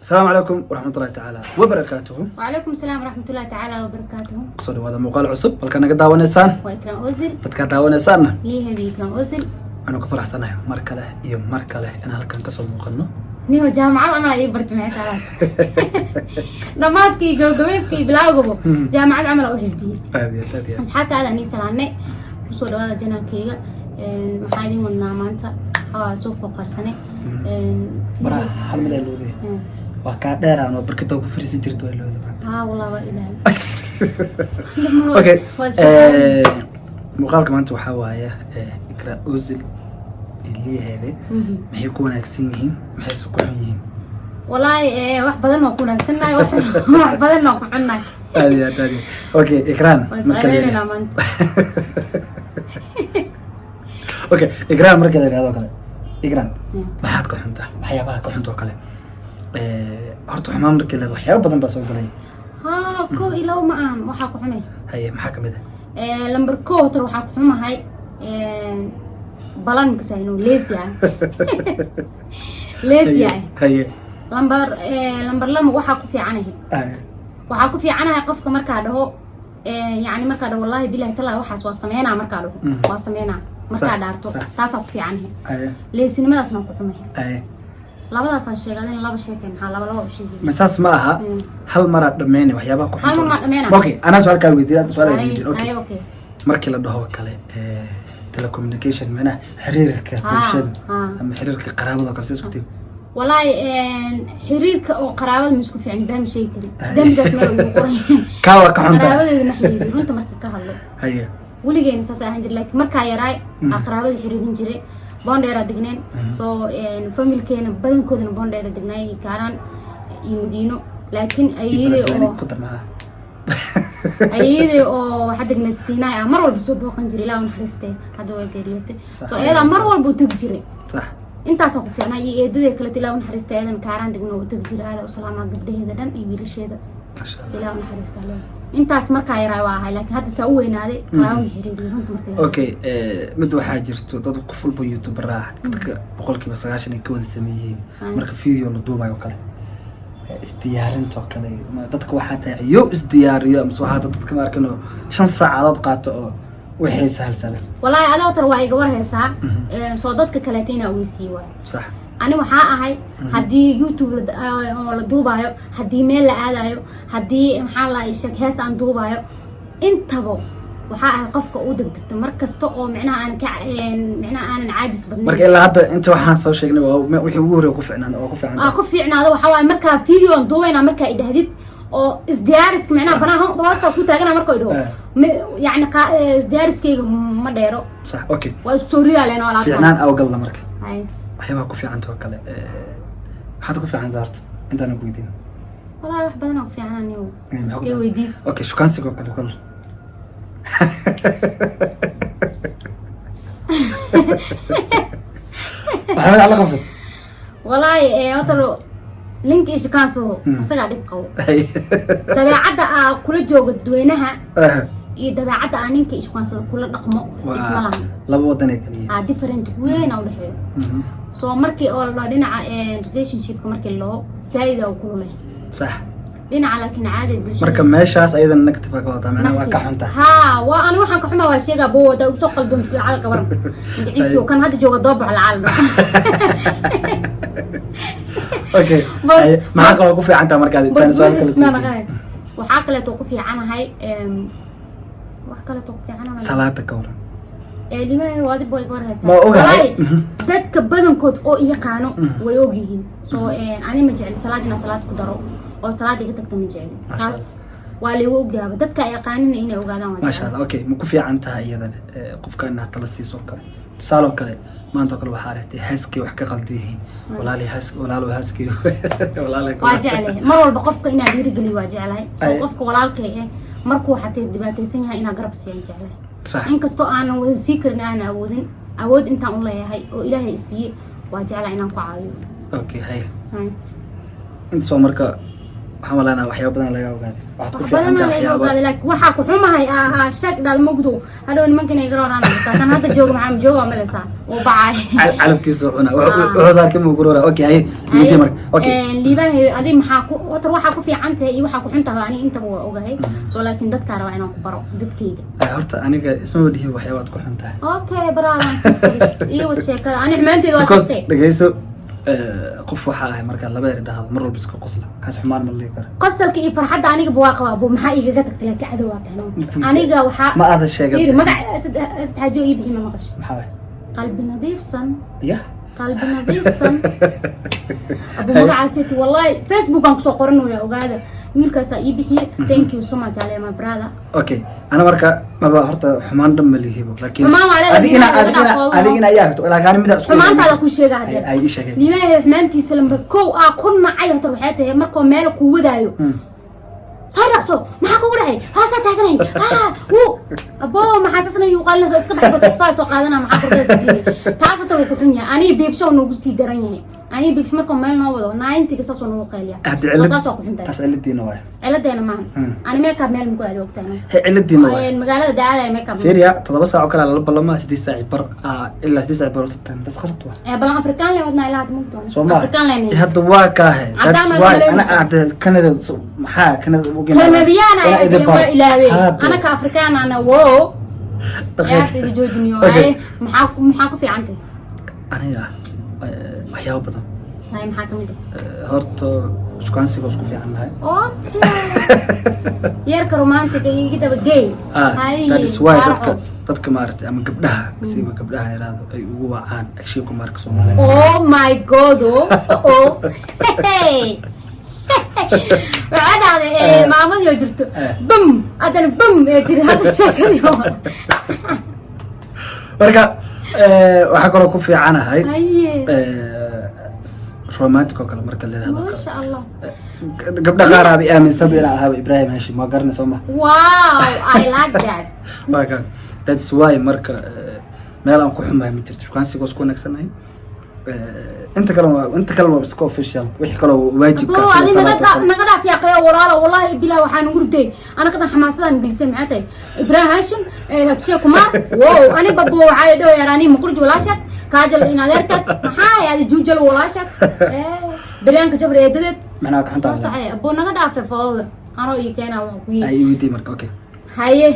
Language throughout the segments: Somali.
Asalaamu calaykum waraxmatullahi tacaala wabarakaatuhu. وعليكم السلام ورحمة الله تعالى وبركاته. Kusoo dhawaada muuqaal cusub. Halka naga daawanaysaan وإكرام أوزل. Dadkaa daawanaysaanna ليه بإكرام أوزل. Waanu ka faraxsanahay mar kale iyo mar kale inaan halkan kasoo muuqano. Niho jaamacad camal ay bartay, maxay tahay dhammaadkii gabagabayskii bilaawgabo jaamacad camal u xifdiyey. Aad iyo aad, aad iyo aad. Asxaabta aad anii salaanay, kusoo dhawaada channelkayga. Maxaa idin wadnaa maanta? Waxaa soo fooqarsanay. Baraha hal mid ay looday waa kaa dheeraan oo barkada ku fariisan jirta waa looday maanta. Haa, wallah waa ilaahay. Okay, muuqaalka maanta waxaa waaye Ikraan Ozil iyo Liiheebe maxay ku wanaagsan yihiin, maxayse ku xun yihiin? Wallaahi wax badan waa ku wanaagsannahay, wax badan waa ku xunnahay. Aad iyo aad, aad iyo aad. Okay, Ikraan waa marka la isqaleynayna yidhaahdo maanta. Okay, Ikraan marka la yidhahdo kale, Ikraan, maxaad ka xuntaa, waxyaabaha ka xunta oo kale? Horta xumaan markii la yidhahdo waxyaaba badan baa soo galay. Haa, kow iyo labo ma ahan waxaa ku xumay. Haye, maxaa kamid ah? Lambar kow horta waxaa ku xumahay balan makasayno, lazy ah, lazy ah. Haye. Lambar lama waxaa ku fiicanahay, waxaa ku fiicanahay qofka markaa dhaho, yani markaa dhaho "Wallahi, bilahi, tallahi, waxaas waa sameynaa" markaa dhaho, waa sameynaa markaa dhaarto. Taasaa ku fiicanahay. Lazynimadaasna ku xumahay. Labadaasaan sheegay, adina laba sheekay, maxaa laba laba u sheegay? Ma saas ma aha. Hal maraad dhammeynay waxyaabaha ku Hal mar maa dhammeynaa? Okay, anaa su-aal kaa weydiin, hadda su-aal weydiin, okay? Ay, okay. Markii la dhaho kale telecommunication, macnaha xiriirka bulshada ama xiriirka qaraabada oo kale, see isku tihin? Wallaahi xiriirka oo qaraabada ma isku fiicni, been ma sheegi karin, dembigaas meel ugu qoray. Kaa waa ka xuntaa. Qaraabadeeda ma xiriiri, runta marka ka hadlo. Weligeena saas ahaan jira, laakiin markaa yaraay aa qaraabada xiriirin jiray. Boondheeraa degneen, so familkeena badankoodana Boondheera degnaay, Kaaraan iyo Madiino, laakiin ayeeday oo ku darnaa. Ayeeday oo waxaa degneed Siinaay ah, mar walba soo booqan jiray. Ilaa u naxariistay, hadda waa geeriyootay. So iyadaa mar walba u tegi jiray. Intaasoo ku fiicnaa iyo eedadee kaleta, ilaa u naxariistay, ayadan Kaaraan degno u tegi jiray. Aada u salaamaa gabdhaheeda dhan iyo wiilasheeda. Maasha Allah. Ilaa u naxariista alle. Intaas markaa yaraa waa ahay, laakiin hadda saa u weynaaday qaraabo ma xiriiriyo, runta marka la Okay, mid waxaa jirto dad qof walba youtuber ah, dadka 90% ay ka wada sameeyeen marka video la duubayo kale, isdiyaarinta oo kale. Dadka waxaa tahay ciyo isdiyaariyo mise waxaa dadka ma arkin oo 5 saacadood qaato oo wixii sahalsala? Wallaahi adoo tar waa iga warhaysaa. Soo dadka kaleeta inaa ogeysiiye waayo. Ani waxaa ahay haddii YouTube oo la duubaayo, haddii meel la aadayo, haddii maxaa la sheeg hees aan duubaayo, intaba waxaa ahay qofka u degdegta mar kasta oo micnaha aanan ka micnaha aanan caajis badnayn. Marka ilaa hadda inta waxaan soo sheegnay waa wixii ugu horreeya ku fiicnaada, waa ku fiican. Aa ku fiicnaado waxaa waaye markaa video aan duubayna, markaa idhahdid oo isdiyaariska micnaha banaan hoosa ku taagana marka idhaho, yacni isdiyaariskayga ma dheero. Sax, okay. Waa isku soo ridaa leen alaabta. Fiicnaan awgalna marka. Hay. Waxyaabaha ku fiicanta oo kale, maxaad ku fiicanta horta intaana ku weydiin? Wallaahi wax badan oo ku fiican anigu. Maxaa ku iska fiican? Weydiis. Okay, shukaansiga oo kale kol. Maxamed alla qabsad. Wallaahi horta ninka ishukaansado isagaa dhib qabo. Dabeecadda aa kula joogo dadweynaha iyo dabeecadda aa ninka ishukaansado kula dhaqmo isma lahan. Laba wadan ay kala yihiin. Aa different weyn aa udhexeeyo. So markii oo la dhaho dhinaca relationshipka markii loo saa'ida u kululeh dhinaca, laakiin caadi bulshada. Marka meeshaas ayadana negative ka wadataa, macnaha waa ka xunta. Haa, waa ani waxaan ka xumaa waa sheegaa bo wada usoo qaldoon lacal gabar magaciisu kan hadda jooga doobax lacal. Okay. Maxaa kaloo ku fiican taha markaad intaan su'aal kale ku weydiin? Waxaa kaleeto ku fiicanahay, wax kaleeto ku fiicanahay. Salaada ka waran? Limaha waadi boy gabar haysaa. Ma ogahay. Wallaahi, dadka badankood oo i yaqaano way ogyihiin. So ani ma jecli salaad inaan salaad ku daro oo salaad iga tagta ma jecli. Masha Taas waa laygu ogyaaba, dadka ay yaqaanina inay ogaadaan waa Maasha jecel. Allah. Okay, ma ku fiican tahay iyadana qofka inaad tala siiso oo kale? Tusaale oo kale, maanta oo kale waxaa aragtay haaskii wax ka qaldan yihiin, walaali haas, walaalo haaskii, walaali. Waa jeclahay mar walba qofka inaa dhiirigeliyo, waa jeclahay. So qofka walaalkay eh markuu xatee dhibaataysan yahay inaa garab siiyaan jeclahay. Inkastoo aanan wada sii karin, aanan awoodin, awood intaan u leeyahay oo Ilaahay i siiyey waa jeclaa inaan ku caawiyo. Okay, hay. Hay. Inta soo marka. Waxaan malaynaa waxyaabo badan laga ogaaday. Waxaad ku Wax fiican badan tahay laga waxyaabo. ogaaday, laakiin waxaa ku xumahay sheeg dhaad mugdo hadhow nimankan ay garoonaan. Kan hadda jooga maxaa jooga malaysaa uu bacay. Calabkiisa cuna wuxuu saarka muu gurora. Okay, haye, weydiiye marka. Okay. Liibahay, adi maxaa ku horta waxaa ku fiican tahay iyo waxaa ku xun tahay? Ani intaba waa ogahay, so laakiin dadkaa rabaa inaan ku baro dadkayga. Horta aniga isma dhihi waxyaabaad ku xun tahay. Okay, brother and sisters, iyo wad sheekada ani xumaanteeda waa Because sheegtay. dhegeyso, qof waxaa ahay markaa laba eri dhahdo mar walba iska qosla. Kaas xumaan ma la dhihi karo. Qosolka iyo farxadda anigaba waa qabaa. Abo, maxaa igaga tagtay? Laakiin cadow waa tahay, no? Aniga waxaa Ma aada sheegan. Fiiri, magac saddex ii bixi, ma maqasho? Maxaa waay? Qalbi nadiifsan. Ya. Qalbi nadiifsan, abu, magacaasiti wallahi Facebook aan kusoo qoranaya. Ogaada, wiilkaasaa ii bixiye. Thank you so much, ale, my brother. Okay, ana marka maba horta xumaan dhan ma lihibo, laakiin Xumaan waa leedahay, adi ina laga adi ina dhaafoodo. Adiga ina ayaa rabto, laakiin ani mida isku Xumaantaada kuu sheega haddee. Ay, ii sheegeen. Liibaha, xumaantiisa lambar kow aa ku nacay horta waxay tahay markuu meel kuu wadaayo, "Soo dhaqso, maxaa kugu dhacay? Hoosaa taaganay." Ah, wuu abo, maxaa saasna yuu qaalinaysa? Iska baxay, tasfaa soo qaadana, maxaa kordhaysa? Taas horta wuu ku xun yahay. Aniga biibsho noogu sii daran yahay. Aniga biibsho markuu meel noo wado 90-ga saasoo noogu qayliya. Hadda So cilad taas waa ku xun tahay. Taas ciladiina waay. Ciladeena maahan. Ani makeup meel maku aado, ogtahay? He, ciladiina waay. Magaalada daadaya makeup. Fiiriya, 7 saac oo kale lala ballamaa, 8 saac bar ilaa 8 saac bar tan, tas khalad waa. Ee balan Afrikaan le wadnaa ilaa hadda mugdoon. Soo ma Afrikaan le. Hadda waa kaahe. Caddaan That's ma why malaynaysaa? ana hadda Canada maxaa Canada ugu Kanadiyaan inaa idin ay waa baro. ilaaween. Hadda. Anaka Afrikaan ana wo ciyaarta iga joojiniyo. Okay. Haye, maxaa ku fiican tahay? Aniga waxyaabo badan. Haye, maxaa kamid ah? Horta shukaansiga isku fiican nahay. Okay, yeerka romantic iga daba gay. Ah, that is why dadka maaragtay ama gabdhaha, siba gabdhaha yiraahdo, ay ugu wacaan Akshay Kumarka Soomaaliya. Oh my God, oh, hey, waxaa dhahday maamadii oo jirto bam, haddana bam ee tiri hadda sheekadii oo. Marka waxaa kaloo ku fiicanahay haye romantic oo kale marka la yiraahdo kale. Maasha Allah. Gabdha qaar aaba aaminsan inaan ahaa Ibrahim Hashim, waa garanay soo ma? Wow, I like that. Marka that's why marka meel aan ku xumahay ma jirto. Shukaansiga isku wanaagsannahay. Inta kale waa iska official, wixii kaloo waajibka Abo, sida adi naga salaada oo kale. Naga dhaaf yaaqayo walaalo. Wallahi bilah waxaan ugu riday anaka dhan xamaasadaan gelisay. Maxay tahay Ibrahim Hashim, Akshay Kumar? Wow, ani babo waxaa dhow yaraani muqurj walaashad kaajal in adeerkad maxaa adi juujal walaashad baryaanka jabr eedadeed. Macnaha ka soo xuntaa. Socday abo, naga dhaafe foodada anoo ii keena wax ku Ay, weydiiyey marka. Okay. Haye,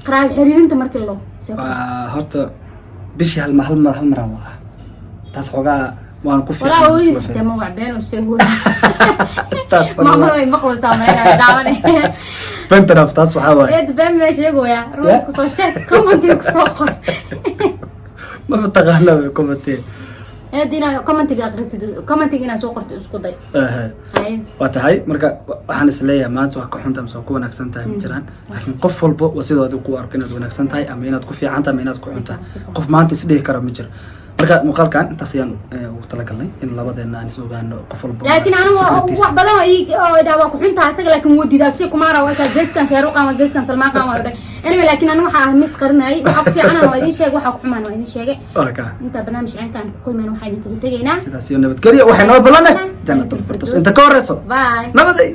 qaraab xiriirinta markii loo Waa horta bishii hal maraan waa taas xoogaa waan ku walaa fiican. Hooyadiis xitaa ma wax been u sheego. Astaghfirullah. Maamada way maqlaysaa, malaynaya daawane. Bentanaf taas waxaa waaye. Eed, been mee sheegaya? Ruus kusoo sheeg, commentiga kusoo qor. Ma taqaanaa comment. Eed, inaa commentiga aqrisid, commentiga inaa soo qorto isku day. Haye. Waa tahay. Marka waxaan is leeyahay maanta wax ka xunta mise waa ku wanaagsan tahay ma jiraan, laakiin qof walba waa sidoo adigu ku arko inaad wanaagsan tahay ama inaad ku fiican tahay ama inaad ku xun tahay. Si fiican. Qof maanta is dhihi kara ma jiro. Marka muuqaalkan intaas ayaan ugu talagalnay in labadeena aan is ogaano, qof walba laakiin anigu fikradiisa. Wax badan oo oo idhaa waa ku xuntaha asaga, laakiin wuu diiday. Akshay Kumar waa kaa, geeskan Shaaruqan waa, geeskan Salmaan Khan waa dhay. Anyway, laakiin anigu waxaa ah mis qarinayay. Waxaa ku fiicanan waa idin sheegay, waxaa ku xumaan waa idin sheegay. Waa kaa. Inta barnaamij ciinkaan ku kulmeen, waxaa idinkaga tegaynaa sidaas iyo nabadgelyo. Waxay noo ballanay Jannatul Firdaws inta ka horeyso. Bye. Nabaday.